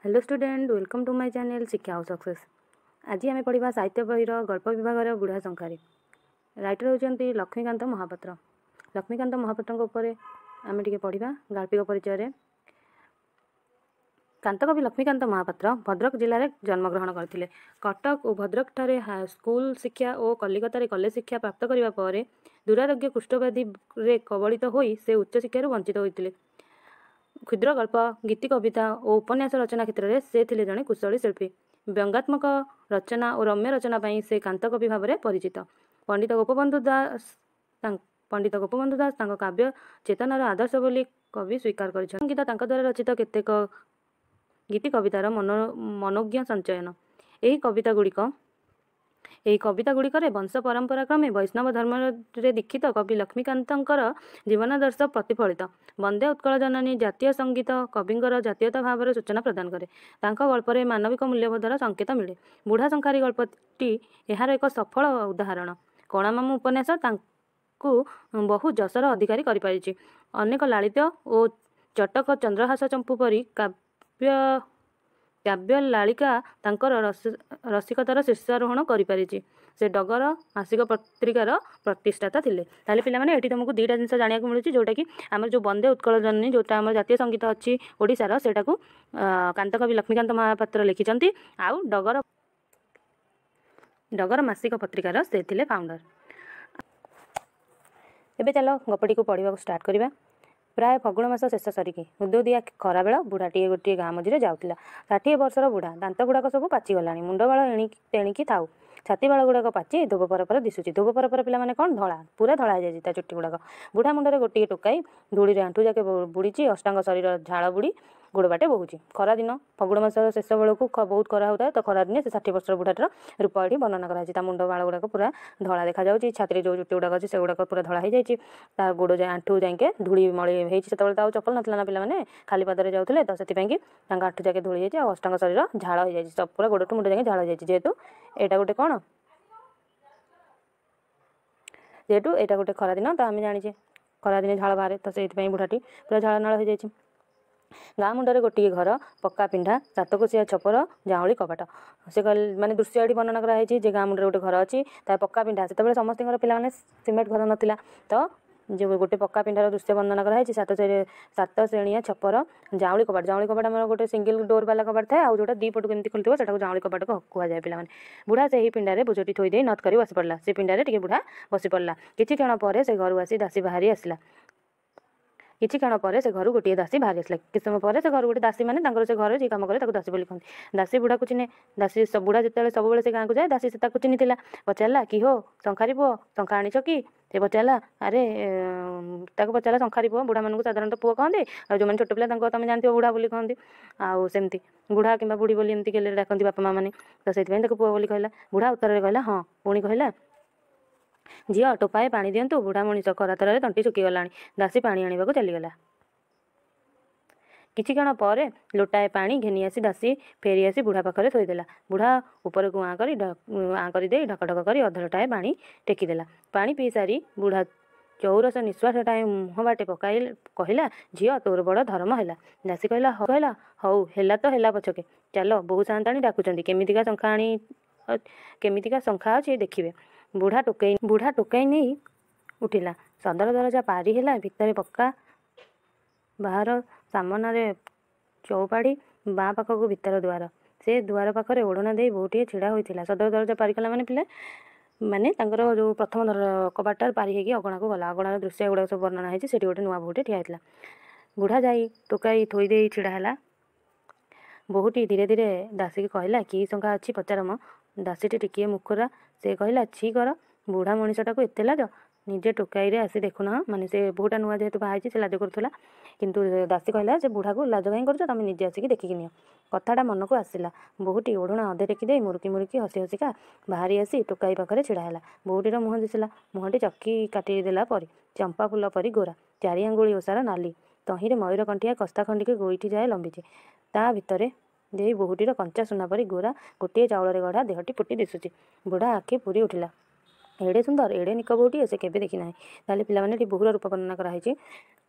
Hello student, welcome to my channel ଶିକ୍ଷା ଆଉ success. ଆଜି ଆମେ ପଢ଼ିବା ସାହିତ୍ୟ ବହିର ଗଳ୍ପ ବିଭାଗର ବୁଢ଼ା ଶଙ୍ଖାରି। ରାଇଟର ହେଉଛନ୍ତି ଲକ୍ଷ୍ମୀକାନ୍ତ ମହାପାତ୍ର। ଲକ୍ଷ୍ମୀକାନ୍ତ ମହାପାତ୍ରଙ୍କ ଉପରେ ଆମେ ଟିକେ ପଢ଼ିବା ଗାଳ୍ପିକ ପରିଚୟରେ। କାନ୍ତକବି ଲକ୍ଷ୍ମୀକାନ୍ତ ମହାପାତ୍ର ଭଦ୍ରକ ଜିଲ୍ଲାରେ ଜନ୍ମଗ୍ରହଣ କରିଥିଲେ। କଟକ ଓ ଭଦ୍ରକଠାରେ ସ୍କୁଲ ଶିକ୍ଷା ଓ କଲିକତାରେ କଲେଜ ଶିକ୍ଷା ପ୍ରାପ୍ତ କରିବା ପରେ ଦୁରାରୋଗ୍ୟ କୁଷ୍ଠବ୍ୟାଧିରେ କବଳିତ ହୋଇ ସେ ଉଚ୍ଚଶିକ୍ଷାରୁ ବଞ୍ଚିତ ହୋଇଥିଲେ। କ୍ଷୁଦ୍ର ଗଳ୍ପ, ଗୀତି କବିତା ଓ ଉପନ୍ୟାସ ରଚନା କ୍ଷେତ୍ରରେ ସେ ଥିଲେ ଜଣେ କୁଶଳୀ ଶିଳ୍ପୀ। ବ୍ୟଙ୍ଗାତ୍ମକ ରଚନା ଓ ରମ୍ୟ ରଚନା ପାଇଁ ସେ କାନ୍ତକବି ଭାବରେ ପରିଚିତ। ପଣ୍ଡିତ ଗୋପବନ୍ଧୁ ଦାସ ପଣ୍ଡିତ ଗୋପବନ୍ଧୁ ଦାସ ତାଙ୍କ କାବ୍ୟ ଚେତନାର ଆଦର୍ଶ ବୋଲି କବି ସ୍ୱୀକାର କରିଛନ୍ତି। ସଙ୍ଗୀତ ତାଙ୍କ ଦ୍ୱାରା ରଚିତ କେତେକ ଗୀତି କବିତାର ମନୋଜ୍ଞ ସଞ୍ଚୟନ। ଏହି କବିତା ଗୁଡ଼ିକରେ ବଂଶ ପରମ୍ପରା କ୍ରମେ ବୈଷ୍ଣବ ଧର୍ମରେ ଦୀକ୍ଷିତ କବି ଲକ୍ଷ୍ମୀକାନ୍ତଙ୍କର ଜୀବନାଦର୍ଶ ପ୍ରତିଫଳିତ। ବନ୍ଦେ ଉତ୍କଳ ଜନନୀ ଜାତୀୟ ସଙ୍ଗୀତ କବିଙ୍କର ଜାତୀୟତା ଭାବର ସୂଚନା ପ୍ରଦାନ କରେ। ତାଙ୍କ ଗଳ୍ପରେ ମାନବିକ ମୂଲ୍ୟବୋଧର ସଂକେତ ମିଳେ। ବୁଢ଼ା ଶଙ୍ଖାରି ଗଳ୍ପଟି ଏହାର ଏକ ସଫଳ ଉଦାହରଣ। କଣାମାମୁଁ ଉପନ୍ୟାସ ତାଙ୍କୁ ବହୁ ଯଶର ଅଧିକାରୀ କରିପାରିଛି। ଅନେକ ଲାଳିତ୍ୟ ଓ ଚଟକ ଚନ୍ଦ୍ରହାସ ଚମ୍ପୁ ପରି କାବ୍ୟ ଲାଳିକା ତାଙ୍କର ରସିକତାର ଶୀର୍ଷାରୋହଣ କରିପାରିଛି। ସେ ଡଗର ମାସିକ ପତ୍ରିକାର ପ୍ରତିଷ୍ଠାତା ଥିଲେ। ତାହେଲେ ପିଲାମାନେ, ଏଠି ତୁମକୁ ଦୁଇଟା ଜିନିଷ ଜାଣିବାକୁ ମିଳୁଛି, ଯେଉଁଟାକି ଆମର ଯେଉଁ ବନ୍ଦେ ଉତ୍କଳ ଜନନୀ, ଯେଉଁଟା ଆମର ଜାତୀୟ ସଙ୍ଗୀତ ଅଛି ଓଡ଼ିଶାର, ସେଇଟାକୁ କାନ୍ତକବି ଲକ୍ଷ୍ମୀକାନ୍ତ ମହାପାତ୍ର ଲେଖିଛନ୍ତି, ଆଉ ଡଗର ମାସିକ ପତ୍ରିକାର ସେ ଥିଲେ ଫାଉଣ୍ଡର। ଏବେ ଚାଲ ଗପଟିକୁ ପଢ଼ିବାକୁ ଷ୍ଟାର୍ଟ କରିବା। ପ୍ରାୟ ଫଗୁଣ ମାସ ଶେଷ ସରିକି ଉଦୁଉଦିଆ ଖରାବେଳ। ବୁଢ଼ାଟିଏ ଗୋଟିଏ ଗାଁ ମଝିରେ ଯାଉଥିଲା। 60 ବର୍ଷର ବୁଢ଼ା, ଦାନ୍ତ ଗୁଡ଼ାକ ସବୁ ପାଚିଗଲାଣି। ମୁଣ୍ଡବାଳ ଏଣିକି ତେଣିକି ଥାଉ, ଛାତି ବାଳ ଗୁଡ଼ାକ ପାଚି ଧୋବ ପରପର ଦିଶୁଛି। ଧୋବ ପରପର ପିଲାମାନେ କ'ଣ? ଧଳା, ପୁରା ଧଳା ହେଇଯାଇଛି ତା ଚୁଟି ଗୁଡ଼ାକ। ବୁଢ଼ା ମୁଣ୍ଡରେ ଗୋଟିଏ ଟୋକାଇ ଧୂଳିରେ ଆଣ୍ଠୁ ଯାକେ ବୁଡ଼ିଛି। ଅଷ୍ଟାଙ୍ଗ ଶରୀର ଝାଳ ବୁଡ଼ି ଗୋଡ଼ ବାଟେ ବହୁଛି। ଖରାଦିନ, ଫଗୁଣ ମାସର ଶେଷ ବେଳକୁ ବହୁତ ଖରା ହେଉଥାଏ। ତ ଖରାଦିନେ ସେ 60 ବର୍ଷର ବୁଢ଼ାଟିର ରୂପ ଏଠି ବର୍ଣ୍ଣନା କରାଯାଇଛି। ତା ମୁଣ୍ଡ ବାଳ ଗୁଡ଼ାକ ପୁରା ଧଳା ଦେଖାଯାଉଛି, ଛାତିରେ ଯେଉଁ ଚୁଟି ଗୁଡ଼ାକ ଅଛି ସେଗୁଡ଼ାକ ପୁରା ଧଳା ହେଇଯାଇଛି, ତା ଗୋଡ଼ ଯାଏ ଆଣ୍ଠୁ ଯାଏଁକେ ଧୂଳି ମଳି ହେଇଛି। ସେତେବେଳେ ତ ଆଉ ଚପଲ ନଥିଲା ନା ପିଲାମାନେ, ଖାଲି ପାଦରେ ଯାଉଥିଲେ, ତ ସେଥିପାଇଁ କି ତାଙ୍କ ଆଣ୍ଠୁ ଯାକେ ଧୂଳି ହେଇଛି ଆଉ ଅଷ୍ଟାଙ୍ଗ ଶରୀର ଝାଳ ହେଇଯାଇଛି, ସବୁ ପୁରା ଗୋଡ଼ଠୁ ମୁଣ୍ଡ ଯାଏଁ ଝାଳ ହେଇଯାଇଛି। ଯେହେତୁ ଏଇଟା ଗୋଟେ ଖରାଦିନ, ତ ଆମେ ଜାଣିଛେ ଖରାଦିନେ ଝାଳ ବାହାରେ, ତ ସେଇଥିପାଇଁ ବୁଢ଼ାଟି ପୁରା ଝାଳ ନାଳ ହେଇଯାଇଛି। ଗାଁ ମୁଣ୍ଡରେ ଗୋଟିଏ ଘର, ପକ୍କା ପିଣ୍ଡା, ସାତକୋଶିଆ ଛପର, ଯାଉଁଳି କବାଟ। ସେ କହିଲେ, ମାନେ ଦୃଶ୍ୟ ଏଠି ବର୍ଣ୍ଣନା କରାହେଇଛି ଯେ ଗାଁ ମୁଣ୍ଡରେ ଗୋଟେ ଘର ଅଛି, ତା ପକ୍କା ପିଣ୍ଡା। ସେତେବେଳେ ସମସ୍ତଙ୍କର ପିଲାମାନେ ସିମେଣ୍ଟ ଘର ନଥିଲା, ତ ଯେଉଁ ଗୋଟେ ପକ୍କା ପିଣ୍ଡାର ଦୃଶ୍ୟ ବର୍ଣ୍ଣନା କରାହେଇଛି। ସାତ ଶ୍ରେଣୀଆ ଛପର, ଯାଉଁଳି କବାଟ। ଯାଉଁଳି କବାଟ ଆମର ଗୋଟେ ସିଙ୍ଗଲ ଡୋର୍ ବାଲା କବାଟ ଥାଏ, ଆଉ ଯେଉଁଟା ଦୁଇ ପଟକୁ ଏମିତି ଖୋଲିଥିବ ସେଟାକୁ ଯାଉଁଳି କବାଟ କୁହାଯାଏ ପିଲାମାନେ। ବୁଢ଼ା ସେହି ପିଣ୍ଡାରେ ବୋଝଟି ଥୋଇ ଦେଇ ନତ କରି ବସି ପଡ଼ିଲା। ସେ ପିଣ୍ଡାରେ ଟିକେ ବୁଢ଼ା ବସି ପଡ଼ିଲା। କିଛି କ୍ଷଣ ପରେ ସେ ଘରୁ ଆସି ଦାସୀ ବାହାରି ଆସିଲା। କିଛି କ୍ଷଣ ପରେ ସେ ଘରୁ ଗୋଟିଏ ଦାସୀ ବାହାରି ଆସିଲା। କିଛି ସମୟ ପରେ ସେ ଘରୁ ଗୋଟେ ଦାସୀ, ମାନେ ତାଙ୍କର ସେ ଘରେ ଯିଏ କାମ କରେ ତାକୁ ଦାସୀ ବୋଲି କହନ୍ତି। ଦାସୀ ବୁଢ଼ାକୁ ଚିହ୍ନେ। ଦାସୀ, ବୁଢ଼ା ଯେତେବେଳେ ସବୁବେଳେ ସେ ଗାଁକୁ ଯାଏ, ଦାସୀ ସେ ତାକୁ ଚିହ୍ନିଥିଲା। ପଚାରିଲା, କି ହୋ ଶଙ୍ଖାରି ପୁଅ, ଶଙ୍ଖା ଆଣିଛ କି? ସେ ପଚାରିଲା, ଆରେ ତାକୁ ପଚାରିଲା ଶଙ୍ଖାରି ପୁଅ। ବୁଢ଼ାମାନଙ୍କୁ ସାଧାରଣତଃ ପୁଅ କହନ୍ତି, ଆଉ ଯେଉଁମାନେ ଛୋଟ ପିଲା ତାଙ୍କୁ ତମେ ଜାଣିଥିବ ବୁଢ଼ା ବୋଲି କହନ୍ତି, ଆଉ ସେମିତି ବୁଢ଼ା କିମ୍ବା ବୁଢ଼ୀ ବୋଲି ଏମିତି ଗେଲରେ ଡାକନ୍ତି ବାପା ମା' ମାନେ, ତ ସେଥିପାଇଁ ତାକୁ ପୁଅ ବୋଲି କହିଲା। ବୁଢ଼ା ଉତ୍ତରରେ କହିଲା, ହଁ। ପୁଣି କହିଲା, ଝିଅ, ଟୋପାଏ ପାଣି ଦିଅନ୍ତୁ, ବୁଢ଼ା ମଣିଷ ଖରାତରାରେ ତଣ୍ଟି ଶୁଖିଗଲାଣି। ଦାସୀ ପାଣି ଆଣିବାକୁ ଚାଲିଗଲା। କିଛି କ୍ଷଣ ପରେ ଲୋଟାଏ ପାଣି ଘେନି ଆସି ଦାସୀ ଫେରି ଆସି ବୁଢ଼ା ପାଖରେ ଥୋଇଦେଲା। ବୁଢ଼ା ଉପରକୁ ଆଁ କରିଦେଇ ଢକ ଢକ କରି ଅଧ ଲୋଟାଏ ପାଣି ଟେକିଦେଲା। ପାଣି ପିଇ ସାରି ବୁଢ଼ା ଚଉରସ ନିଶ୍ୱାସଟାଏ ମୁହଁ ବାଟେ ପକାଇ କହିଲା, ଝିଅ, ତୋର ବଡ଼ ଧରମ ହେଲା। ଦାସୀ କହିଲା, ହଉ ହେଲା ତ ହେଲା ପଛକେ, ଚାଲ, ବୋହୂ ସାଆନ୍ତାଣୀ ଡାକୁଛନ୍ତି, କେମିତିକା ଶଙ୍ଖା ଅଛି ଦେଖିବେ। ବୁଢ଼ା ଟୋକେଇ ନେଇ ଉଠିଲା। ସଦର ଦରଜା ପାରି ହେଲା। ଭିତରେ ପକ୍କା ବାହାର, ସାମନାରେ ଚଉପାଢ଼ି, ବାଁ ପାଖକୁ ଭିତର ଦୁଆର। ସେ ଦୁଆର ପାଖରେ ଓଢ଼ଣା ଦେଇ ବୋହୂଟିଏ ଛିଡ଼ା ହୋଇଥିଲା। ସଦର ଦରଜା ପାରି କଲା ମାନେ ପିଲା ମାନେ ତାଙ୍କର ଯେଉଁ ପ୍ରଥମ କବାଟଟା ପାରି ହେଇକି ଅଗଣାକୁ ଗଲା। ଅଗଣାର ଦୃଶ୍ୟ ଏଗୁଡ଼ାକ ସବୁ ବର୍ଣ୍ଣନା ହେଇଛି। ସେଠି ଗୋଟେ ନୂଆ ବୋହୂଟେ ଠିଆ ହେଇଥିଲା। ବୁଢ଼ା ଯାଇ ଟୋକାଇ ଥୋଇ ଦେଇ ଛିଡ଼ା ହେଲା। ବୋହୂଟି ଧୀରେ ଧୀରେ ଦାସୀକି କହିଲା, କି ଶଙ୍ଖା ଅଛି ପଚାର ମ। ଦାସୀଟି ଟିକିଏ ମୁକୁରା। ସେ କହିଲା, ଛି କର, ବୁଢ଼ା ମଣିଷଟାକୁ ଏତେ ଲାଜ? ନିଜେ ଟୋକାଇରେ ଆସି ଦେଖୁନାହଁ। ମାନେ ସେ ବୋହୂଟା ନୂଆ ଯେହେତୁ ବାହା ହେଇଛି, ସେ ଲାଜ କରୁଥିଲା, କିନ୍ତୁ ଦାସୀ କହିଲା ଯେ ବୁଢ଼ାକୁ ଲାଜ କାହିଁ କରୁଛ, ତମେ ନିଜେ ଆସିକି ଦେଖିକି ନିଅ। କଥାଟା ମନକୁ ଆସିଲା। ବୋହୂଟି ଓଢ଼ଣା ଅଧେ ଟେକି ଦେଇ ମୁରୁକି ମୁରୁକି ହସି ହସିକା ବାହାରି ଆସି ଟୋକାଇ ପାଖରେ ଛିଡ଼ା ହେଲା। ବୋହୂଟିର ମୁହଁ ଦିଶିଲା। ମୁହଁଟି ଚକି କାଟିଦେଲା ପରି, ଚମ୍ପା ଫୁଲ ପରି ଗୋରା, ଚାରି ଆଙ୍ଗୁଳି ଓସାର ନାଲି, ତହିଁରେ ମୟୂର କଣ୍ଠିଆ କସ୍ତା ଖଣ୍ଡିକ ଗୋଇଠି ଯାଏ ଲମ୍ବିଛି। ତା ଭିତରେ ଦେଇ ବୋହୂଟିର କଞ୍ଚା ସୁନା ପରି ଗୋରା ଗୋଟିଏ ଚାଉଳରେ ଗଢ଼ା ଦେହଟି ଫୁଟି ଦିଶୁଛି। ବୁଢ଼ା ଆଖି ପୂରି ଉଠିଲା। ଏଡ଼େ ସୁନ୍ଦର, ଏଡ଼େ ନିକ ବୋହୂଟିଏ ସେ କେବେ ଦେଖିନାହିଁ। ତାହେଲେ ପିଲାମାନେ, ଏଠି ବୋହୂର ରୂପ ବର୍ଣ୍ଣନା କରାହେଇଛି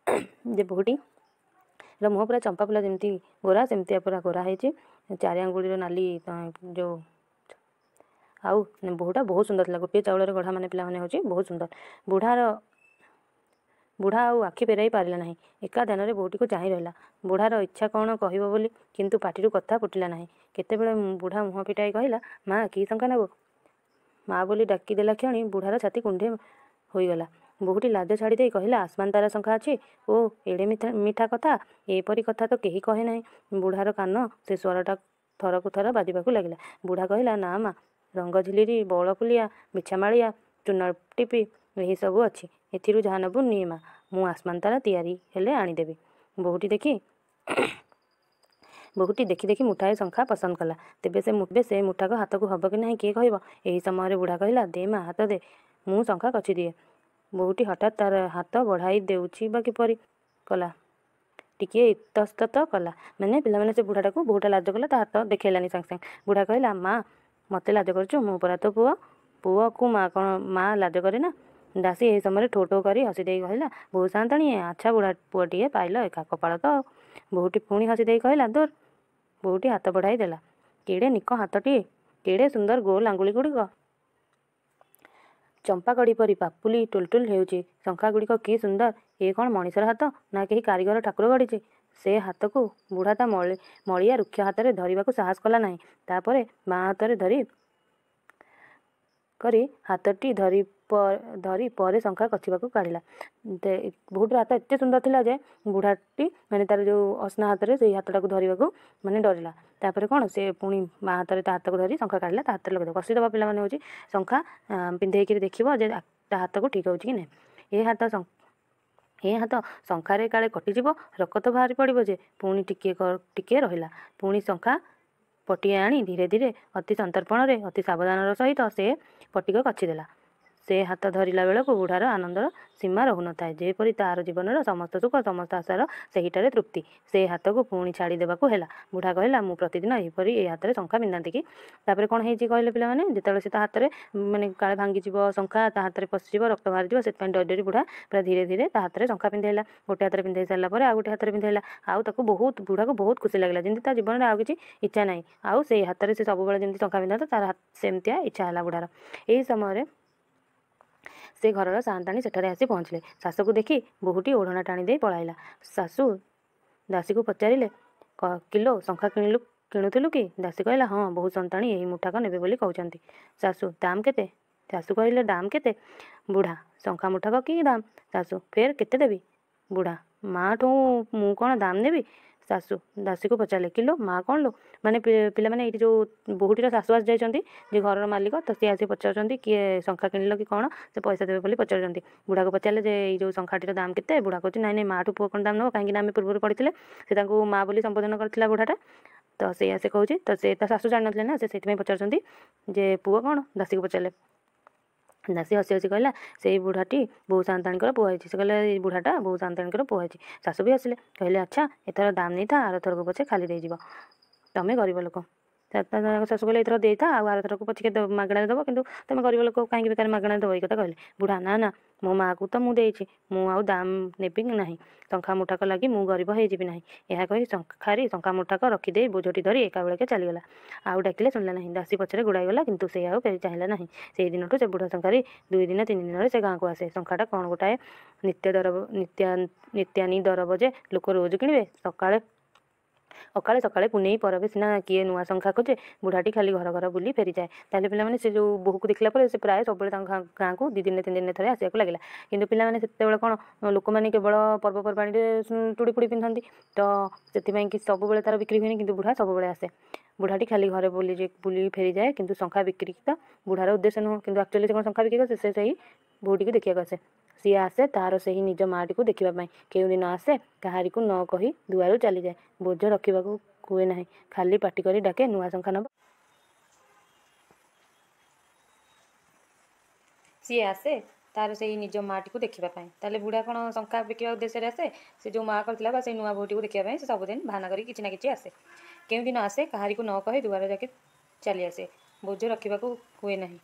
ଯେ ବୋହୂଟି ମୁହଁ ପୁରା ଚମ୍ପା ଫୁଲ ଯେମିତି ଗୋରା ସେମିତିଆ ପୁରା ଗୋରା ହେଇଛି, ଚାରି ଆଙ୍ଗୁଳିର ନାଲି ଯେଉଁ। ଆଉ ବୋହୂଟା ବହୁତ ସୁନ୍ଦର ଥିଲା। ଗୋଟିଏ ଚାଉଳରେ ଗଢ଼ା ମାନେ ପିଲାମାନେ ହେଉଛି ବହୁତ ସୁନ୍ଦର। ବୁଢ଼ା ଆଉ ଆଖି ଫେରାଇ ପାରିଲା ନାହିଁ। ଏକା ଧ୍ୟାନରେ ବୋହୂଟିକୁ ଚାହିଁ ରହିଲା। ବୁଢ଼ାର ଇଚ୍ଛା କ'ଣ କହିବ ବୋଲି, କିନ୍ତୁ ପାଟିରୁ କଥା ଫୁଟିଲା ନାହିଁ। କେତେବେଳେ ବୁଢ଼ା ମୁହଁ ଫିଟାଇ କହିଲା, ମା, କି ଶଙ୍ଖା ନେବ? ମା ବୋଲି ଡାକି ଦେଲା କ୍ଷଣି ବୁଢ଼ାର ଛାତି କୁଣ୍ଢେ ହୋଇଗଲା। ବୋହୂଟି ଲାଜ ଛାଡ଼ି ଦେଇ କହିଲା, ଆସମାନ ତାରା ଶଙ୍ଖା ଅଛି? ଓ, ଏଡ଼େ ମିଠା କଥା! ଏପରି କଥା ତ କେହି କହେ ନାହିଁ। ବୁଢ଼ାର କାନ ସେ ସ୍ୱରଟା ଥରକୁ ଥର ବାଜିବାକୁ ଲାଗିଲା। ବୁଢ଼ା କହିଲା, ନା ମା, ରଙ୍ଗ ଝିଲିରି, ବଉଳଫୁଲିଆ, ବିଛାମାଳିଆ, ଚୂନଟିପି ଏହିସବୁ ଅଛି। ଏଥିରୁ ଯାହା ନେବୁ ନେ ମା, ମୁଁ ଆସମାନ ତାରା ତିଆରି ହେଲେ ଆଣିଦେବି। ବୋହୂଟି ଦେଖି ଦେଖି ମୁଠାଏ ଶଙ୍ଖା ପସନ୍ଦ କଲା। ତେବେ ସେ ମୁଠାକ ହାତକୁ ହେବ କି ନାହିଁ କିଏ କହିବ? ଏହି ସମୟରେ ବୁଢ଼ା କହିଲା, ଦେ ମା, ହାତ ଦେ, ମୁଁ ଶଙ୍ଖା କଛି ଦିଏ। ବୋହୂଟି ହଠାତ୍ ତାର ହାତ ବଢ଼ାଇ ଦେଉଛି ବା କିପରି କଲା, ଟିକିଏ ଇତସ୍ତତଃ କଲା। ମାନେ ପିଲାମାନେ, ସେ ବୁଢ଼ାଟାକୁ ବୋହୂଟା ଲାଜ କଲା, ତା ହାତ ଦେଖେଇଲାନି ସାଙ୍ଗେ ସାଙ୍ଗେ। ବୁଢ଼ା କହିଲା, ମା, ମୋତେ ଲାଜ କରୁଛୁ? ମୁଁ ପରା ତୋ ପୁଅ। ପୁଅକୁ ମା କ'ଣ ମା ଲାଜ କରେ ନା? ଦାସୀ ଏହି ସମୟରେ ଠୋ ଠୋ କରି ହସିଦେଇ କହିଲା, ବୋହୂ ସାଆନ୍ତାଣୀଏ, ଆଚ୍ଛା ବୁଢ଼ା ପୁଅଟିଏ ପାଇଲ ଏକା, କପାଳ ତ। ବୋହୂଟି ପୁଣି ହସିଦେଇ କହିଲା, ଦୂର୍। ବୋହୂଟି ହାତ ବଢ଼ାଇ ଦେଲା। କେଡ଼େ ନିକ ହାତଟିଏ! କେଡ଼େ ସୁନ୍ଦର ଗୋଲ ଆଙ୍ଗୁଳିଗୁଡ଼ିକ! ଚମ୍ପାକଢ଼ି ପରି ପାପୁଲି ଟୁଲଟୁଲ ହେଉଛି। ଶଙ୍ଖାଗୁଡ଼ିକ କି ସୁନ୍ଦର! ଏ କ'ଣ ମଣିଷର ହାତ, ନା କେହି କାରିଗର ଠାକୁର ଗଢ଼ିଛି? ସେ ହାତକୁ ବୁଢ଼ା ତା ମଳିଆ ରୁକ୍ଷ ହାତରେ ଧରିବାକୁ ସାହସ କଲା ନାହିଁ। ତାପରେ ବାଁ ହାତରେ ଧରି କରି ହାତଟି ଧରି ଧରି ପରେ ଶଙ୍ଖା କଛିବାକୁ କାଢ଼ିଲା। ବୋହୂଟିର ହାତ ଏତେ ସୁନ୍ଦର ଥିଲା ଯେ ବୁଢ଼ାଟି ମାନେ ତାର ଯେଉଁ ଅସନା ହାତରେ ସେଇ ହାତଟାକୁ ଧରିବାକୁ ମାନେ ଡରିଲା। ତାପରେ କ'ଣ ସେ ପୁଣି ବାଁ ହାତରେ ତା ହାତକୁ ଧରି ଶଙ୍ଖା କାଢ଼ିଲା, ତା ହାତରେ ଲଗେଇଦେବ। କଷିଦେବ ପିଲାମାନେ ହେଉଛି ଶଙ୍ଖା ପିନ୍ଧେଇକିରି ଦେଖିବ ଯେ ତା ହାତକୁ ଠିକ୍ ହେଉଛି କି ନାହିଁ। ଏ ହାତ ଶଙ୍ଖାରେ କାଳେ କଟିଯିବ, ରକତ ବାହାରି ପଡ଼ିବ ଯେ। ପୁଣି ଟିକିଏ ଟିକିଏ ରହିଲା। ପୁଣି ଶଙ୍ଖା ପଟିଏ ଆଣି ଧୀରେ ଧୀରେ, ଅତି ସନ୍ତର୍ପଣରେ, ଅତି ସାବଧାନର ସହିତ ସେ ପଟିକ କଛିଦେଲା। ସେ ହାତ ଧରିଲା ବେଳକୁ ବୁଢ଼ାର ଆନନ୍ଦର ସୀମା ରହୁନଥାଏ। ଯେପରି ତାର ଜୀବନର ସମସ୍ତ ସୁଖ, ସମସ୍ତ ଆଶାର ସେହିଠାରେ ତୃପ୍ତି। ସେ ହାତକୁ ପୁଣି ଛାଡ଼ି ଦେବାକୁ ହେଲା। ବୁଢ଼ା କହିଲା, ମୁଁ ପ୍ରତିଦିନ ଏହିପରି ଏ ହାତରେ ଶଙ୍ଖା ପିନ୍ଧାନ୍ତି କି? ତାପରେ କ'ଣ ହେଇଛି କହିଲେ ପିଲାମାନେ, ଯେତେବେଳେ ସେ ତା ହାତରେ ମାନେ କାଳେ ଭାଙ୍ଗିଯିବ ଶଙ୍ଖା, ତା ହାତରେ ପଶିଯିବ, ରକ୍ତ ବାହାରିଯିବ, ସେଥିପାଇଁ ଡରି ଡରି ବୁଢ଼ା ପୁରା ଧୀରେ ଧୀରେ ତା ହାତରେ ଶଙ୍ଖା ପିନ୍ଧେଇଲା। ଗୋଟେ ହାତରେ ପିନ୍ଧେଇ ସାରିଲା ପରେ ଆଉ ଗୋଟେ ହାତରେ ପିନ୍ଧେଇଲା। ଆଉ ତାକୁ ବହୁତ, ବୁଢ଼ାକୁ ବହୁତ ଖୁସି ଲାଗିଲା, ଯେମିତି ତା ଜୀବନରେ ଆଉ କିଛି ଇଚ୍ଛା ନାହିଁ। ଆଉ ସେଇ ହାତରେ ସେ ସବୁବେଳେ ଯେମିତି ଶଙ୍ଖା ପିନ୍ଧନ୍ତା, ତାର ସେମିତିଆ ଇଚ୍ଛା ହେଲା ବୁଢ଼ାର। ଏହି ସମୟରେ ସେ ଘରର ସାଆନ୍ତାଣୀ ସେଠାରେ ଆସି ପହଞ୍ଚିଲେ। ଶାଶୁକୁ ଦେଖି ବୋହୂଟି ଓଢ଼ଣା ଟାଣି ଦେଇ ପଳାଇଲା। ଶାଶୁ ଦାସୀକୁ ପଚାରିଲେ, କିଲୋ, ଶଙ୍ଖା କିଣିଲୁ, କିଣୁଥିଲୁ କି? ଦାସୀ କହିଲା, ହଁ, ବୋହୂ ସାଆନ୍ତାଣୀ ଏହି ମୁଠାକ ନେବେ ବୋଲି କହୁଛନ୍ତି। ଶାଶୁ, ଦାମ କେତେ? ଶାଶୁ କହିଲେ, ଦାମ କେତେ? ବୁଢ଼ା, ଶଙ୍ଖା ମୁଠାକ କି ଦାମ? ଶାଶୁ, ଫେର କେତେ ଦେବି? ବୁଢ଼ା, ମାଠୁଁ ମୁଁ କ'ଣ ଦାମ ନେବି? ଶାଶୁ ଦାସୀକୁ ପଚାରିଲେ, କିଲୋ ମା କ'ଣ ଲୋ? ମାନେ ପିଲାମାନେ, ଏଇଠି ଯେଉଁ ବୋହୂଟିର ଶାଶୁ ଆସି ଯାଇଛନ୍ତି, ଯେ ଘରର ମାଲିକ, ତ ସିଏ ଆସି ପଚାରୁଛନ୍ତି କିଏ ଶଙ୍ଖା କିଣିଲ କି କ'ଣ, ସେ ପଇସା ଦେବେ ବୋଲି ପଚାରୁଛନ୍ତି। ବୁଢ଼ାକୁ ପଚାରିଲେ ଯେ ଏଇ ଯେଉଁ ଶଙ୍ଖାଟିର ଦାମ କେତେ? ବୁଢ଼ା କହୁଛି, ନାଇଁ ନାଇଁ, ମାଠୁ ପୁଅ କ'ଣ ଦାମ ନେବ? କାହିଁକିନା ଆମେ ପୂର୍ବରୁ ପଢ଼ିଥିଲେ ସେ ତାଙ୍କୁ ମା ବୋଲି ସମ୍ବୋଧନ କରିଥିଲା ବୁଢ଼ାଟା। ତ ସେଇଆ ସେ କହୁଛି। ତ ସେ ତା ଶାଶୁ ଜାଣିନଥିଲେ ନା, ସେ ସେଇଥିପାଇଁ ପଚାରୁଛନ୍ତି ଯେ ପୁଅ କ'ଣ? ଦାସୀକୁ ପଚାରିଲେ। ଦାସୀ ହସି ହସି କହିଲା, ସେଇ ବୁଢ଼ାଟି ବୋହୂ ସାଆନ୍ତାଣୀଙ୍କର ପୁଅ ହେଇଛି। ସେ କହିଲେ, ଏଇ ବୁଢ଼ାଟା ବୋହୂ ସାଆନ୍ତାଣୀଙ୍କର ପୁଅ ହେଇଛି। ଶାଶୁ ବି ହସିଲେ, କହିଲେ, ଆଚ୍ଛା, ଏଥର ଦାମ ନେଇଥା, ଆରଥରକୁ ପଛେ ଖାଲି ଦେଇଯିବ, ତମେ ଗରିବ ଲୋକ। ଶାଶୁ କହିଲେ, ଏଥର ଦେଇଥା, ଆଉ ଆରଥରକୁ ପଛକେ ମାଗଣାରେ ଦେବ, କିନ୍ତୁ ତମେ ଗରିବ ଲୋକ, କାହିଁକି ବେକାର ମାଗଣାରେ ଦେବ? ଏଇ କଥା କହିଲେ। ବୁଢ଼ା, ନା ନା, ମୋ ମାଆକୁ ତ ମୁଁ ଦେଇଛି, ମୁଁ ଆଉ ଦାମ ନେବି ନାହିଁ। ଶଙ୍ଖା ମୁଠାକ ଲାଗି ମୁଁ ଗରିବ ହେଇଯିବି ନାହିଁ। ଏହା କହି ଶଙ୍ଖାରି ଶଙ୍ଖା ମୁଠାକ ରଖିଦେଇ ବୋଝଟି ଧରି ଏକାବେଳକେ ଚାଲିଗଲା। ଆଉ ଡାକିଲେ ଶୁଣିଲା ନାହିଁ। ଦାସୀ ପଛରେ ଗୋଡ଼ାଇଗଲା, କିନ୍ତୁ ସେ ଆଉ ଫେରି ଚାହିଁଲା ନାହିଁ। ସେଇ ଦିନଠୁ ସେ ବୁଢ଼ା ଶଙ୍ଖାରି 2 ଦିନ 3 ଦିନରେ ସେ ଗାଁକୁ ଆସେ। ଶଙ୍ଖାଟା କ'ଣ ଗୋଟାଏ ନିତ୍ୟ ଦରବ, ନିତ୍ୟାନି ଦରବ ଯେ ଲୋକ ରୋଜ କିଣିବେ? ସକାଳେ ଅକାଳେ ସକାଳେ ପୁନେଇ ପରବେ ସିନା କିଏ ନୂଆ ଶଙ୍ଖା ଖୋଜେ। ବୁଢ଼ାଟି ଖାଲି ଘର ଘର ବୁଲି ଫେରିଯାଏ। ତାହେଲେ ପିଲାମାନେ, ସେ ଯେଉଁ ବୋହୂକୁ ଦେଖିଲା ପରେ ସେ ପ୍ରାୟ ସବୁବେଳେ ତାଙ୍କ ଗାଁକୁ 2 ଦିନରେ 3 ଦିନରେ ଥରେ ଆସିବାକୁ ଲାଗିଲା। କିନ୍ତୁ ପିଲାମାନେ, ସେତେବେଳେ କ'ଣ ଲୋକମାନେ କେବଳ ପର୍ବପର୍ବାଣିରେ ଚୁଡ଼ି ଫୁଡ଼ି ପିନ୍ଧନ୍ତି, ତ ସେଥିପାଇଁ କି ସବୁବେଳେ ତାର ବିକ୍ରି ହୁଏନି। କିନ୍ତୁ ବୁଢ଼ା ସବୁବେଳେ ଆସେ। ବୁଢ଼ାଟି ଖାଲି ଘରେ ବୁଲି ବୁଲି ଫେରିଯାଏ। କିନ୍ତୁ ଶଙ୍ଖା ବିକ୍ରି ତ ବୁଢ଼ାର ଉଦ୍ଦେଶ୍ୟ ନୁହଁ। କିନ୍ତୁ ଆକ୍ଚୁଆଲି ସେ କ'ଣ ଶଙ୍ଖା ବିକ୍ରି ଆସେ? ସେ ସେଇ ବୋହୂଟିକୁ ଦେଖିବାକୁ ଆସେ। ସିଏ ଆସେ ତାର ସେହି ନିଜ ମାଆଟିକୁ ଦେଖିବା ପାଇଁ। କେଉଁଦିନ ଆସେ, କାହାରିକୁ ନ କହି ଦୁଆରୁ ଚାଲିଯାଏ। ବୋଝ ରଖିବାକୁ କୁହେ ନାହିଁ, ଖାଲି ପାଟି କରି ଡାକେ, ନୂଆ ଶଙ୍ଖା ନେବ? ସିଏ ଆସେ ତାର ସେଇ ନିଜ ମାଆଟିକୁ ଦେଖିବା ପାଇଁ। ତାହେଲେ ବୁଢ଼ା କ'ଣ ଶଙ୍ଖା ବିକିବା ଉଦ୍ଦେଶ୍ୟରେ ଆସେ? ସେ ଯେଉଁ ମାଆ କରିଥିଲା ବା ସେଇ ନୂଆ ବୋହୂଟିକୁ ଦେଖିବା ପାଇଁ ସେ ସବୁଦିନ ବାହାନା କରି କିଛି ନା କିଛି ଆସେ। କେଉଁଦିନ ଆସେ, କାହାରିକୁ ନ କହି ଦୁଆର ଯାକେ ଚାଲି ଆସେ। ବୋଝ ରଖିବାକୁ ହୁଏ ନାହିଁ,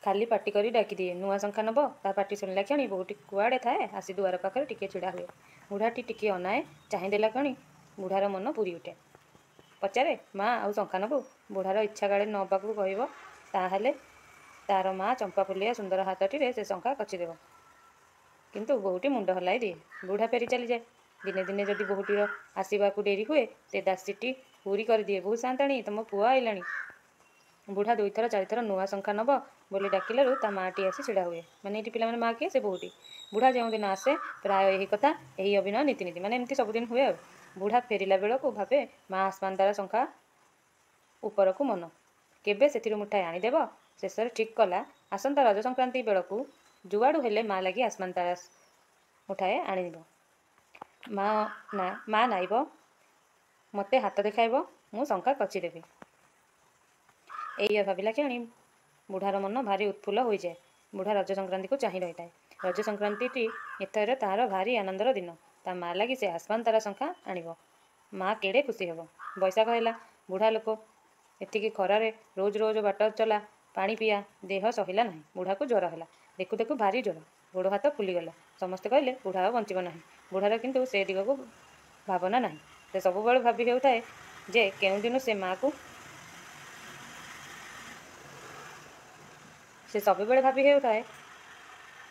ଖାଲି ପାଟି କରି ଡାକିଦିଏ, ନୂଆ ଶଙ୍ଖା ନବ? ତା ପାଟି ଶୁଣିଲା କ୍ଷଣି ବୋହୂଟି କୁଆଡ଼େ ଥାଏ, ଆସି ଦୁଆର ପାଖରେ ଟିକିଏ ଛିଡ଼ା ହୁଏ। ବୁଢ଼ାଟି ଟିକିଏ ଅନାଏ। ଚାହିଁ ଦେଲା କ୍ଷଣି ବୁଢ଼ାର ମନ ପୂରି ଉଠେ। ପଚାରେ, ମା, ଆଉ ଶଙ୍ଖା ନବୁ? ବୁଢ଼ାର ଇଚ୍ଛା କାଳେ ନବାକୁ କହିବ, ତାହାହେଲେ ତା'ର ମା ଚମ୍ପାଫୁଲିଆ ସୁନ୍ଦର ହାତଟିରେ ସେ ଶଙ୍ଖା କଛିଦେବ। କିନ୍ତୁ ବୋହୂଟି ମୁଣ୍ଡ ହଲାଇ ଦିଏ। ବୁଢ଼ା ଫେରି ଚାଲିଯାଏ। ଦିନେ ଦିନେ ଯଦି ବୋହୂଟିର ଆସିବାକୁ ଡେରି ହୁଏ, ସେ ଦାସୀଟି ହୁରି କରିଦିଏ, ବୋହୂ ସାଆନ୍ତାଣୀ, ତମ ପୁଅ ଆଇଲାଣି। ବୁଢ଼ା ଦୁଇଥର ଚାରିଥର ନୂଆ ଶଙ୍ଖା ନବ ବୋଲି ଡାକିଲାରୁ ତା ମାଆଟି ଆସି ଛିଡ଼ା ହୁଏ। ମାନେ ଏଇଠି ପିଲାମାନେ ମା କିଏ? ସେ ବୋହୂଟି। ବୁଢ଼ା ଯେଉଁଦିନ ଆସେ, ପ୍ରାୟ ଏହି କଥା, ଏହି ଅଭିନୟ ନୀତି ନୀତି, ମାନେ ଏମିତି ସବୁଦିନ ହୁଏ। ଆଉ ବୁଢ଼ା ଫେରିଲା ବେଳକୁ ଭାବେ, ମା ଆସମାନ ତାରା ଶଙ୍ଖା ଉପରକୁ ମନ, କେବେ ସେଥିରୁ ମୁଠାଏ ଆଣିଦେବ। ଶେଷରେ ଠିକ୍ କଲା, ଆସନ୍ତା ରଜ ସଂକ୍ରାନ୍ତି ବେଳକୁ ଯୁଆଡ଼ୁ ହେଲେ ମା ଲାଗି ଆସମାନ ତାରା ମୁଠାଏ ଆଣିବ। ମା ନା ମା ନାଇବ, ମୋତେ ହାତ ଦେଖାଇବ, ମୁଁ ଶଙ୍ଖା କଛିଦେବି। ଏଇଆ ଭାବିଲା କ୍ଷଣି ବୁଢ଼ାର ମନ ଭାରି ଉତ୍ଫୁଲ୍ଲ ହୋଇଯାଏ। ବୁଢ଼ା ରଜ ସଂକ୍ରାନ୍ତିକୁ ଚାହିଁ ରହିଥାଏ। ରଜ ସଂକ୍ରାନ୍ତିଟି ଏଥର ତାହାର ଭାରି ଆନନ୍ଦର ଦିନ। ତା ମା ଲାଗି ସେ ଆସମାନ ତାରା ଶଙ୍ଖା ଆଣିବ। ମା କେଡ଼େ ଖୁସି ହେବ। ବୈଶାଖ ହେଲା। ବୁଢ଼ା ଲୋକ, ଏତିକି ଖରାରେ ରୋଜ ରୋଜ ବାଟ ଚଲା, ପାଣି ପିଆ, ଦେହ ସହିଲା ନାହିଁ। ବୁଢ଼ାକୁ ଜ୍ୱର ହେଲା। ଦେଖୁ ଦେଖୁ ଭାରି ଜ୍ୱର। ଗୋଡ଼ ହାତ ଫୁଲିଗଲା। ସମସ୍ତେ କହିଲେ, ବୁଢ଼ା ଆଉ ବଞ୍ଚିବ ନାହିଁ। ବୁଢ଼ାର କିନ୍ତୁ ସେ ଦିଗକୁ ଭାବନା ନାହିଁ। ସେ ସବୁବେଳେ ଭାବି ହେଉଥାଏ ଯେ କେଉଁଦିନୁ ସେ ମାଆକୁ ସେ ସବୁବେଳେ ଭାବି ହେଉଥାଏ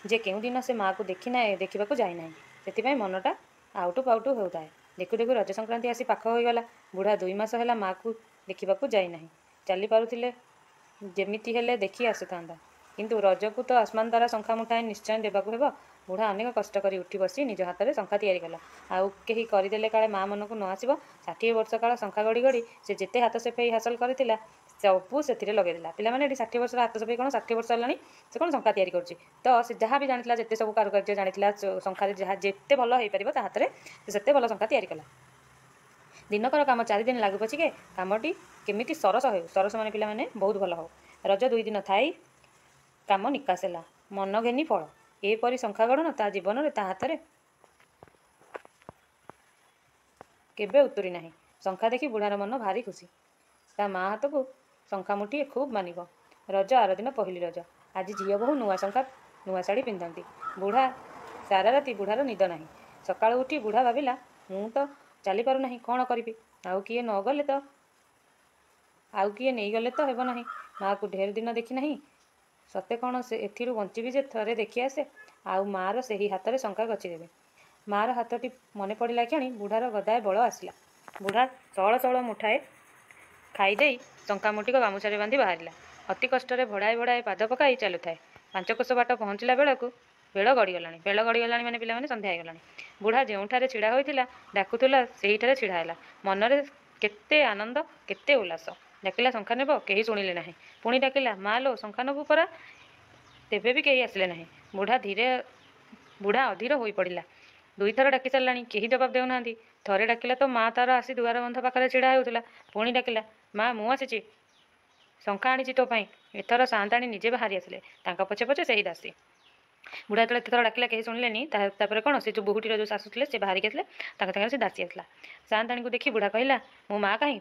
ଯେ କେଉଁଦିନ ସେ ମାଆକୁ ଦେଖି ଦେଖିବାକୁ ଯାଇନାହିଁ। ସେଥିପାଇଁ ମନଟା ଆଉଟୁ ପାଉଟୁ ହେଉଥାଏ। ଦେଖୁ ଦେଖୁ ରଜ ସଂକ୍ରାନ୍ତି ଆସି ପାଖ ହୋଇଗଲା। ବୁଢ଼ା 2 ମାସ ହେଲା ମାଆକୁ ଦେଖିବାକୁ ଯାଇନାହିଁ। ଚାଲି ପାରୁଥିଲେ ଯେମିତି ହେଲେ ଦେଖି ଆସିଥାନ୍ତା। କିନ୍ତୁ ରଜକୁ ତ ଆସମାନ ତାରା ଶଙ୍ଖା ମୁଠାଏ ନିଶ୍ଚୟ ଦେବାକୁ ହେବ। ବୁଢ଼ା ଅନେକ କଷ୍ଟ କରି ଉଠି ବସି ନିଜ ହାତରେ ଶଙ୍ଖା ତିଆରି କଲା। ଆଉ କେହି କରିଦେଲେ କାଳେ ମା ମନକୁ ନ ଆସିବ। 60 ବର୍ଷ କାଳ ଶଙ୍ଖା ଗଢ଼ି ଗଢ଼ି ସେ ଯେତେ ହାତ ସଫେଇ ହାସଲ କରିଥିଲା, ସବୁ ସେଥିରେ ଲଗେଇଦେଲା। ପିଲାମାନେ, ଏଠି 60 ବର୍ଷର ହାତ ସଫେଇ କ'ଣ? 60 ବର୍ଷ ହେଲାଣି ସେ କ'ଣ ଶଙ୍ଖା ତିଆରି କରୁଛି। ତ ସେ ଯାହା ବି ଜାଣିଥିଲା, ଯେତେ ସବୁ କାରୁକାର୍ଯ୍ୟ ଜାଣିଥିଲା, ଶଙ୍ଖାରେ ଯାହା ଯେତେ ଭଲ ହେଇପାରିବ ତା ହାତରେ, ସେ ସେତେ ଭଲ ଶଙ୍ଖା ତିଆରି କଲା। ଦିନକର କାମ 4 ଦିନ ଲାଗୁ ପଛିକେ, କାମଟି କେମିତି ସରସ ହେଉ। ସରସ ମାନେ ପିଲାମାନେ ବହୁତ ଭଲ ହଉ। ରଜ 2 ଦିନ ଥାଇ କାମ ନିକାଶ ହେଲା। ମନ ଘେନି ଫଳ। ଏପରି ଶଙ୍ଖା ଗଢ଼ଣ ତା ଜୀବନରେ ତା ହାତରେ କେବେ ଉତୁରି ନାହିଁ। ଶଙ୍ଖା ଦେଖି ବୁଢ଼ାର ମନ ଭାରି ଖୁସି। ତା ମା ହାତକୁ ଶଙ୍ଖା ମୁଠିଏ ଖୁବ୍ ମାନିବ। ରଜ ଆରଦିନ ପହିଲି ରଜ। ଆଜି ଝିଅ ବୋହୂ ନୂଆ ଶଙ୍ଖା, ନୂଆ ଶାଢ଼ୀ ପିନ୍ଧନ୍ତି। ବୁଢ଼ା ସାରା ରାତି ବୁଢ଼ାର ନିଦ ନାହିଁ। ସକାଳୁ ଉଠି ବୁଢ଼ା ଭାବିଲା, ମୁଁ ତ ଚାଲିପାରୁନାହିଁ, କ'ଣ କରିବି? ଆଉ କିଏ ନ ଗଲେ ତ ଆଉ କିଏ ନେଇଗଲେ ତ ହେବ ନାହିଁ। ମାଆକୁ ଢେର ଦିନ ଦେଖିନାହିଁ। ସତେ କ'ଣ ସେ ଏଥିରୁ ବଞ୍ଚିବି ଯେ ଥରେ ଦେଖି ଆସେ, ଆଉ ମାଆର ସେହି ହାତରେ ଶଙ୍ଖା ଗଛିଦେବି। ମାଆର ହାତଟି ମନେ ପଡ଼ିଲା କ୍ଷଣି ବୁଢ଼ାର ଗଦାଏ ବଳ ଆସିଲା। ବୁଢ଼ା ସଅଳ ସଅଳ ମୁଠାଏ ଖାଇଦେଇ ଶଙ୍ଖା ମୁଠିକ ଗାମୁଛାରେ ବାନ୍ଧି ବାହାରିଲା। ଅତି କଷ୍ଟରେ ଭଡ଼ାଏ ଭଡ଼ାଏ ପାଦ ପକାଇ ଚାଲୁଥାଏ। 5 କୋଶ ବାଟ ପହଞ୍ଚିଲା ବେଳକୁ ବେଳ ଗଡ଼ିଗଲାଣି। ବେଳ ଗଡ଼ିଗଲାଣି ମାନେ ପିଲାମାନେ, ସନ୍ଧ୍ୟା ହେଇଗଲାଣି। ବୁଢ଼ା ଯେଉଁଠାରେ ଛିଡ଼ା ହୋଇଥିଲା, ଡାକୁଥିଲା, ସେହିଠାରେ ଛିଡ଼ା ହେଲା। ମନରେ କେତେ ଆନନ୍ଦ, କେତେ ଉଲ୍ଲାସ। ଡାକିଲା, ଶଙ୍ଖା ନେବ? କେହି ଶୁଣିଲେ ନାହିଁ। ପୁଣି ଡାକିଲା, ମା ଲୋ, ଶଙ୍ଖା ନେବୁ ପରା? ତେବେ ବି କେହି ଆସିଲେ ନାହିଁ। ବୁଢ଼ା ଅଧୀର ହୋଇପଡ଼ିଲା। ଦୁଇଥର ଡାକି ସାରିଲାଣି, କେହି ଜବାବ ଦେଉନାହାନ୍ତି। ଥରେ ଡାକିଲା ତ ମା ତାର ଆସି ଦୁଆର ବନ୍ଧ ପାଖରେ ଛିଡ଼ା ହେଉଥିଲା। ପୁଣି ଡାକିଲା, ମା, ମୁଁ ଆସିଛି, ଶଙ୍ଖା ଆଣିଛି ତୋ ପାଇଁ। ଏଥର ସାଆନ୍ତାଣୀ ନିଜେ ବାହାରି ଆସିଲେ। ତାଙ୍କ ପଛେ ପଛେ ସେହି ଦାସୀ। ବୁଢ଼ା ଯେତେବେଳେ ଏତେ ଥର ଡାକିଲା, କେହି ଶୁଣିଲେନି, ତାପରେ କ'ଣ, ସେ ଯେଉଁ ବୋହୂଟିର ଯେଉଁ ଶାଶୁ ଥିଲେ, ସେ ବାହାରିକି ଆସିଲେ। ତାଙ୍କ ସାଙ୍ଗରେ ସେ ଦାସୀ ଆସିଲା। ସାଆନ୍ତାଣୀଙ୍କୁ ଦେଖି ବୁଢ଼ା କହିଲା, ମୋ ମା କାହିଁ?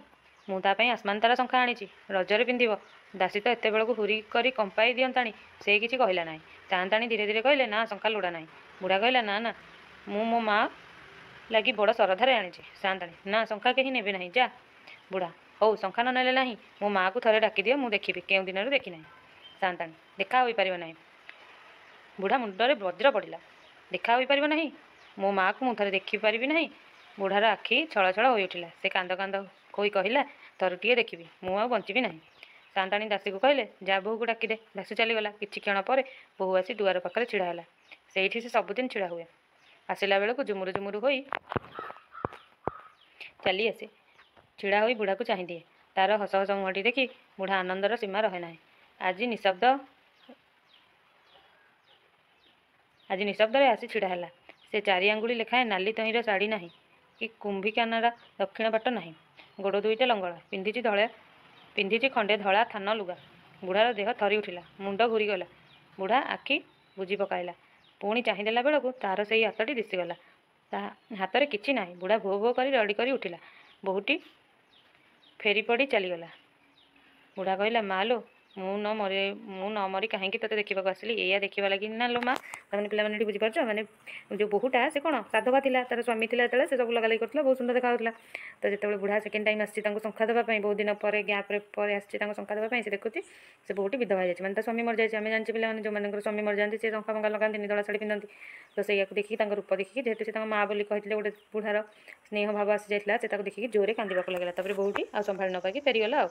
ମୁଁ ତା ପାଇଁ ଆସମାନ ତାରା ଶଙ୍ଖା ଆଣିଛି, ରଜରେ ପିନ୍ଧିବ। ଦାସୀ ତ ଏତେବେଳକୁ ହୁରି କରି କମ୍ପାଇ ଦିଅନ୍ତାଣି। ସେ କିଛି କହିଲା ନାହିଁ। ସାଆନ୍ତାଣୀ ଧୀରେ ଧୀରେ କହିଲେ, ନା, ଶଙ୍ଖା ଲୋଡ଼ା ନାହିଁ। ବୁଢ଼ା କହିଲା, ନା ନା, ମୁଁ ମୋ ମା ଲାଗି ବଡ଼ ଶରଧାରେ ଆଣିଛି। ସାଆନ୍ତାଣୀ, ନା, ଶଙ୍ଖା କେହି ନେବେ ନାହିଁ, ଯା। ବୁଢ଼ା, ହଉ, ଶଙ୍ଖା ନ ନେଲେ ନାହିଁ, ମୋ ମାଆକୁ ଥରେ ଡାକିଦିଅ, ମୁଁ ଦେଖିବି, କେଉଁ ଦିନରୁ ଦେଖିନାହିଁ। ସାଆନ୍ତାଣୀ, ଦେଖା ହୋଇପାରିବ ନାହିଁ। ବୁଢ଼ା ମୁଣ୍ଡରେ ବଜ୍ର ପଡ଼ିଲା। ଦେଖା ହୋଇପାରିବ ନାହିଁ? ମୋ ମାଆକୁ ମୁଁ ଥରେ ଦେଖିପାରିବି ନାହିଁ? ବୁଢ଼ାର ଆଖି ଛଳ ଛଳ ହୋଇଉଠିଲା। ସେ କାନ୍ଦ କାନ୍ଦ ହୋଇ କହିଲା, ଥରୁଟିଏ ଦେଖିବି, ମୁଁ ଆଉ ବଞ୍ଚିବି ନାହିଁ। ସାଆନ୍ତାଣୀ ଦାସୀକୁ କହିଲେ, ଯା, ବୋହୂକୁ ଡାକିଦେ। ଦାସୀ ଚାଲିଗଲା। କିଛି କ୍ଷଣ ପରେ ବୋହୂ ଆସି ଦୁଆର ପାଖରେ ଛିଡ଼ା ହେଲା। ସେଇଠି ସେ ସବୁଦିନ ଛିଡ଼ା ହୁଏ। ଆସିଲା ବେଳକୁ ଜୁମୁରୁ ଜୁମୁରୁ ହୋଇ ଚାଲି ଆସେ। ଛିଡ଼ା ହୋଇ ବୁଢ଼ାକୁ ଚାହିଁଦିଏ। ତାର ହସ ହସ ମୁହଁଟି ଦେଖି ବୁଢ଼ା ଆନନ୍ଦର ସୀମା ରହେ ନାହିଁ। ଆଜି ନିଶବ୍ଦରେ ଆସି ଛିଡ଼ା ହେଲା। ସେ 4 ଆଙ୍ଗୁଳି ଲେଖାଏଁ ନାଲି ତହିଁର ଶାଢ଼ୀ ନାହିଁ କି କୁମ୍ଭୀକାନରା ଦକ୍ଷିଣ ପାଟ ନାହିଁ। ଗୋଡ଼ ଦୁଇଟା ଲଙ୍ଗଳା। ପିନ୍ଧିଛି ଖଣ୍ଡେ ଧଳା ଥାନ ଲୁଗା। ବୁଢ଼ାର ଦେହ ଥରି ଉଠିଲା। ମୁଣ୍ଡ ଘୂରିଗଲା। ବୁଢ଼ା ଆଖି ବୁଜି ପକାଇଲା। ପୁଣି ଚାହିଁଦେଲା ବେଳକୁ ତାର ସେଇ ହାତଟି ଦିଶିଗଲା। ତା ହାତରେ କିଛି ନାହିଁ। ବୁଢ଼ା ଭୋ ଭୋ କରି ରଡ଼ି କରି ଉଠିଲା। ବୋହୂଟି ଫେରିପଡ଼ି ଚାଲିଗଲା। ବୁଢ଼ା କହିଲା, ମା ଲୋ, ମୁଁ ନ ମରି, ମୁଁ ନ ମରି କାହିଁକି ତୋତେ ଦେଖିବାକୁ ଆସିଲି? ଏଇଆ ଦେଖିବା ଲାଗି ନା ଲୋ ମା? ତାମାନେ ପିଲାମାନେ ଏଠି ବୁଝିପାରୁଛ, ମାନେ ଯେଉଁ ବୋହୂଟା ସେ କ'ଣ ସାଧବା ଥିଲା, ତାର ସ୍ୱାମୀ ଥିଲା ଯେତେବେଳେ ସେ ସବୁ ଲଗାଲଗି କରୁଥିଲା, ବହୁତ ସୁନ୍ଦର ଦେଖାଯାଉଥିଲା। ତ ଯେତେବେଳେ ବୁଢ଼ା ସେକେଣ୍ଡ ଟାଇମ୍ ଆସିଛି ତାଙ୍କୁ ଶଙ୍ଖା ଦେବା ପାଇଁ, ବହୁତ ଦିନ ପରେ ଗ୍ୟାପ୍ରେ ପରେ ଆସିଛି ତାଙ୍କୁ ଶଙ୍ଖା ଦେବା ପାଇଁ, ସେ ଦେଖୁଛି ସେ ବୋହୂଟି ବିଧବା ହେଇଯାଇଛି, ମାନେ ତା ସ୍ୱାମୀ ମରିଯାଇଛି। ଆମେ ଜାଣିଛେ ପିଲାମାନେ, ଯେଉଁମାନଙ୍କର ସ୍ୱାମୀ ମରିଯାଆନ୍ତି ସେ ଶଙ୍ଖା ଫଙ୍କା ଲଗାନ୍ତିନି, ଧଳା ଶାଢ଼ୀ ପିନ୍ଧନ୍ତି। ତ ସେଇଆକୁ ଦେଖିକି, ତାଙ୍କ ରୂପ ଦେଖିକି, ଯେହେତୁ ସେ ତାଙ୍କ ମା ବୋଲି କହିଥିଲେ, ଗୋଟେ ବୁଢ଼ାର ସ୍ନେହ ଭାବ ଆସିଯାଇଥିଲା, ସେ ତାକୁ ଦେଖିକି ଜୋରେ କାନ୍ଦିବାକୁ ଲାଗିଲା। ତାପରେ ବୋହୂଟି ଆଉ ସମ୍ଭାଳି ନ ପାଇକି ଫେରିଗଲା। ଆଉ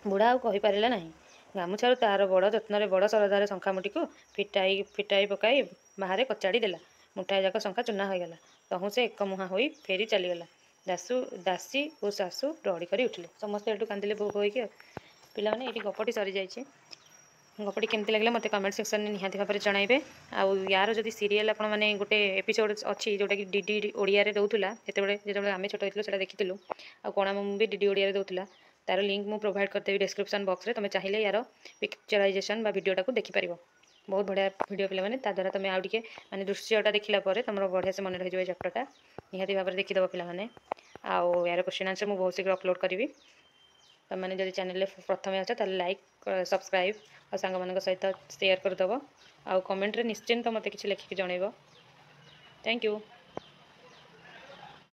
ବୁଢ଼ା ଆଉ କହିପାରିଲା ନାହିଁ। ଗାମୁଛାରୁ ତାହାର ବଡ଼ ଯତ୍ନରେ ବଡ଼ ଶରଧାରେ ଶଙ୍ଖାମୁଠିକୁ ଫିଟାଇ ଫିଟାଇ ପକାଇ ବାହାରେ କଚାଡ଼ି ଦେଲା। ମୁଠାଏ ଯାକ ଶଙ୍ଖା ଚୂନା ହୋଇଗଲା। ତହୁଁ ସେ ଏକମୁହାଁ ହୋଇ ଫେରି ଚାଲିଗଲା। ଦାସୁ ଦାସୀ ଓ ଶାଶୁ ରଡ଼ି କରି ଉଠିଲେ। ସମସ୍ତେ ଏଠୁ କାନ୍ଦିଲେ ଭୋ ହୋଇକି। ଆଉ ପିଲାମାନେ, ଏଇଠି ଗପଟି ସରିଯାଇଛି। ଗପଟି କେମିତି ଲାଗିଲା ମୋତେ କମେଣ୍ଟ ସେକ୍ସନରେ ନିହାତି ଭାବରେ ଜଣାଇବେ। ଆଉ ୟାର ଯଦି ସିରିଏଲ୍ ଆପଣମାନେ, ଗୋଟେ ଏପିସୋଡ଼ ଅଛି ଯେଉଁଟାକି ଡି ଡି ଓଡ଼ିଆରେ ଦେଉଥିଲା ସେତେବେଳେ, ଯେତେବେଳେ ଆମେ ଛୋଟ ହେଇଥିଲୁ ସେଇଟା ଦେଖିଥିଲୁ। ଆଉ କଣା ମାମୁଁ ବି ଡି ଡି ଓଡ଼ିଆରେ ଦେଉଥିଲା। ତାର ଲିଙ୍କ୍ ମୁଁ ପ୍ରୋଭାଇଡ଼ କରିଦେବି ଡେସ୍କ୍ରିପସନ୍ ବକ୍ସରେ। ତୁମେ ଚାହିଁଲେ ୟାର ପିକ୍ଚରାଇଜେସନ୍ ବା ଭିଡ଼ିଓଟାକୁ ଦେଖିପାରିବ। ବହୁତ ବଢ଼ିଆ ଭିଡ଼ିଓ ପିଲାମାନେ। ତା ଦ୍ୱାରା ତୁମେ ଆଉ ଟିକେ ମାନେ ଦୃଶ୍ୟଟା ଦେଖିଲା ପରେ ତୁମର ବଢ଼ିଆ ସେ ମନେ ରହିଯିବ। ଏ ଚାପ୍ଟରଟା ନିହାତି ଭାବରେ ଦେଖିଦେବ ପିଲାମାନେ। ଆଉ ଏହାର କ୍ୱେଶ୍ଚିନ୍ ଆନ୍ସର୍ ମୁଁ ବହୁତ ଶୀଘ୍ର ଅପଲୋଡ଼ କରିବି। ତୁମେମାନେ ଯଦି ଚ୍ୟାନେଲରେ ପ୍ରଥମେ ଅଛ, ତାହେଲେ ଲାଇକ୍, ସବସ୍କ୍ରାଇବ୍ ଆଉ ସାଙ୍ଗମାନଙ୍କ ସହିତ ସେୟାର କରିଦେବ। ଆଉ କମେଣ୍ଟରେ ନିଶ୍ଚିନ୍ତ ମୋତେ କିଛି ଲେଖିକି ଜଣାଇବ। Thank you.